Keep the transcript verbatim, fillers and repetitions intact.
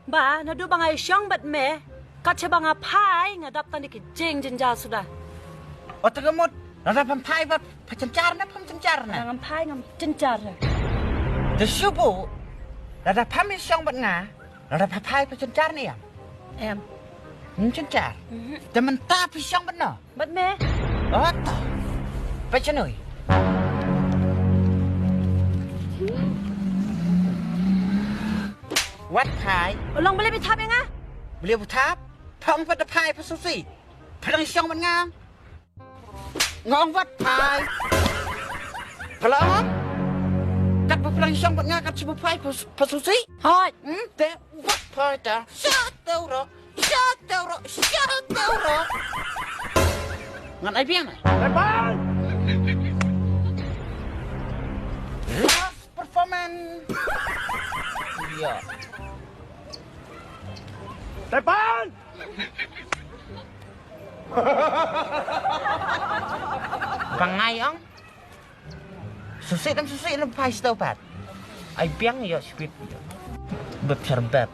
Ba naduh ba nga ïashong bad me, kat shaba nga phai nga dap tang da ki jingjynjar suda. O te ka mut, lada pham phai bad pha jynjar ne pham jynjar ne? Ngam phai ngam jynjar. Te shu buh, lada pham ïashong bad nga, lada pha phai pha jynjar ne em? Em. Ym jynjar. Mhm. Te mynta phi shong bad no? Bad me. O to. Peit shano. Wat phai. U long balei phi thap ïa nga? Balei phi thap? Pha ong pat da phai pha sngewsih. Pha dang shong bad nga. Nga ong wat phai. Pha la ong? Katba pha dang shong bad nga kat shaba phai pha, pha sngewsih. Hooid. Hmm, te wat phai ta. Sha te u ro. Sha te u ro. Sha te u ro. Ngan ai biang na. Tepan! Last performance. Ïa. Tepan! Ba nga ong. Sngewsih dang sngewsih lem phai sdang pat. Ai biang ïa sweet. Bep sar bep.